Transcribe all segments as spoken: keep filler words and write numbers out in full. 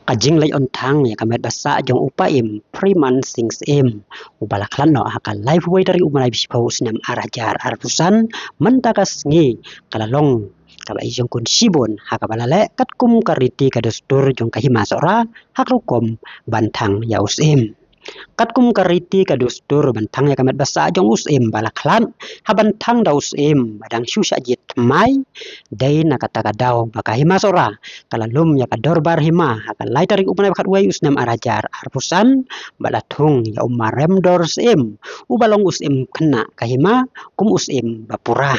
Ka jingleit on thang ïa ka met ba sah jong u paiem Freeman Sing Syiem, uba la khlad noh ha ka laiphew wei tarik u bnai ba shiphew u snem ar hajar arphew san, mynta ka sngi ka la long kaba ïeit jong kun shibun ha kaba la leh katkum ka riti ka dustur jong ka Hima Sohra ha ka rukom ban thang ïa u Syiem. Katkum ka riti ka dustur ban thang ïa ka met ba sah jong u Syiem ba la khlad, ha ban thang da u Syiem ba dang shu shah jied thymmai, dei na kata ka daw ba ka Hima Sohra ka la lum ïa ka dorbar hima ha ka lai tarik u bnai ba khatwei u snem ar hajar arphew san, ba la thung ïa u Maremdor Syiem, uba long u Syiem khynnah ka hima, kum u Syiem ba pura.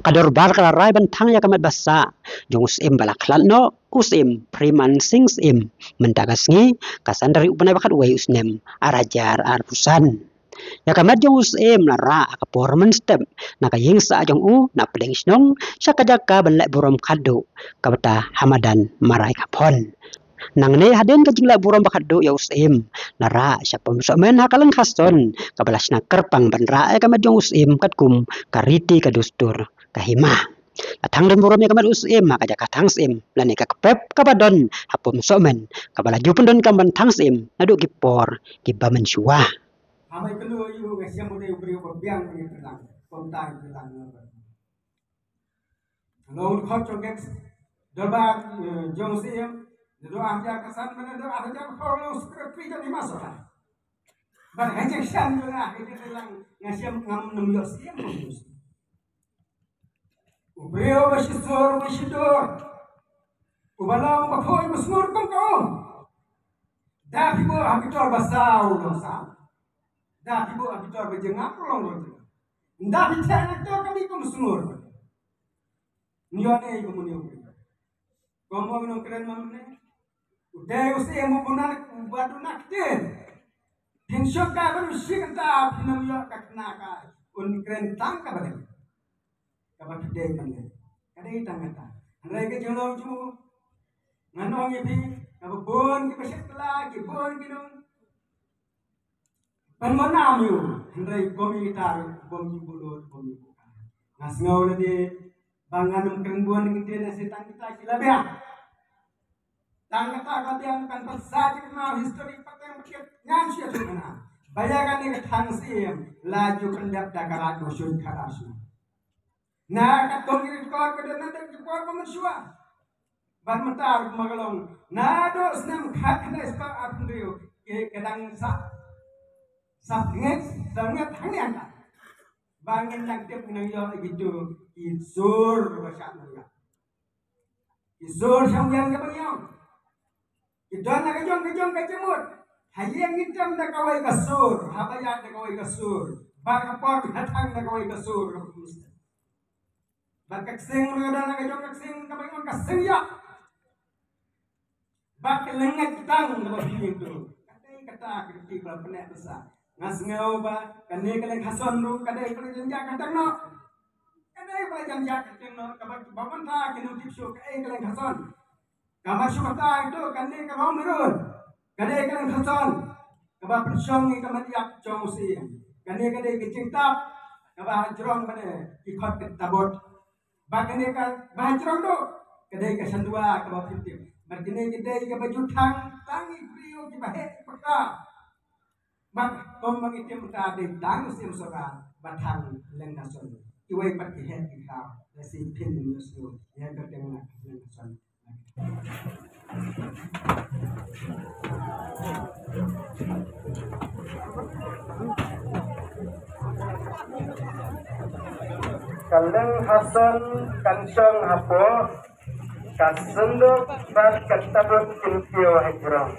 Ka dorbar ka la rai ban thang ïa ka met ba sah jong u Syiem ba la khlad noh, u Syiem Freeman Sing Syiem, mynta ka sngi ka san tarik u bnai ba khatwei u snem ar hajar arphew san. Ïa ka met jong u Syiem la rah ha ka por mynstep na ka ïing sah jong u na pdeng shnong sha ka jaka ban leh burom khatduh, kaba ta ha madan Marai Kaphon. Nangne hadien ka jingleh burom ba khatduh ïa u Syiem, la rah sha Pom Sohmen ha ka Lyngkha Son, kaba la shna kyrpang ban rah ïa ka met jong u Syiem katkum ka riti ka dustur ka hima. La thang don burom ïa ka met u Syiem ha ka jaka thang Syiem lane ka kpep kaba don ha Pom Sohmen, kaba la ju pyndonkam ban thang Syiem naduh ki por kiba mynshuwa. Amai kenu yu nga siam u dei u briew ba biang u ni pynlang, kumta u pynlang. Long khot jong ka dorbar, eh, jong Syiem, naduh ar hajar khatsan mynta naduh ar hajar khatphra long secretary jong Hima Sohra. Ban hajek shan jong nga hajek lang nga siam ngam nym ïoh Syiem. U briew ba shisur ba shidur, uba long ba khoi ba sngur kum ka um. Da phi buh ha ki tor ba saw long saw. Da phi buh ha ki tor ba jingngap long long jingngap. Da phi theh ha ki tor kaba kum sngur. Ngi ïoh ne kum u briew. Kum u nongkren ma mynne. U dei u Syiem uba duna ktien. Phin shu ka ban u shi kynta phin ym ïoh ka khynnah ka, un kren tang kaba dei. Kaba phi dei ban leh ka dei tang kata. Hynrei ka jinglong jong u, ngan ong ïa phi, kaba bun kiba shet la, ki bun ki nong pynmynam ïa u, hynrei kum ïa kita ruh bym ju bulut, bym ju bukai. Nga sngew lade ba ngan ym kren bun ïa ki dei na se tang kita ki la biang. Tang kata ka biang kan pynsa jingkynmaw history pateng pateng ngan shu ïathuh kane. Ba ïa kane ka thang Syiem la ju pyndep da ka Raj Mawshun Khadar Syiem. Na ka tong ri kor ka dei na dei ki por ba mynshuwa. Bad mynta ruh ma ka long naduh snem khatkhyndai spah arphew hynriew ki ka dang sah, sah ngeit, sah ngeit hangne hangne. Ba ngin dang tip ngin dang ïoh ïa kitu ki sur ba shah nang ïa. Ki sur shah nang ïa ka ba ngi ong. Ki don na ka jong ka jong ka jingmut. Ha ïing ngi tem da kawei ka sur, haba ïaid da kawei ka sur. Ba ka por ha thang da kawei ka sur. Bad ka ksing ruh ka don na ka jong ka ksing kaba ngi ong ka sing ïap. Bad ka lyngngoh ka tang kaba phi ïeng tu. Ka dei kata ka kti ba pyneh pynsa. Nga sngew ba kane ka Lyngkha Son ruh ka dei ka la jan jaka tang noh. Ka dei ka la jan jaka tang noh kaba ba mynta ki nongtip shuh ka dei ka Lyngkha Son. Kaba shu kata ito kane ka Rong Mirun. Ka dei ka Lyngkha Son kaba pynshong ïa ka met ïap jong u Syiem. Kane ka dei ka jingtap kaba ha jrong bane ki khot ka tabut. Bad kane kaba ha jrong ruh ka dei ka shandua kaba pynthut. Bad kane ka dei kaba ju thang tang ïa ki briew kiba heh kiba khraw. Bad kum ba ngi tip mynta dei tang u Syiem Sohra ba thang Lyngkha Son. Kiwei pat ki heh ki khraw. Lehse phin ym ïohsngew ïa ka kyrteng Lyngkha Son. Ka Lyngkha Son kan shong hapoh ka synduk bad ka tabut kin kiew ha jrong.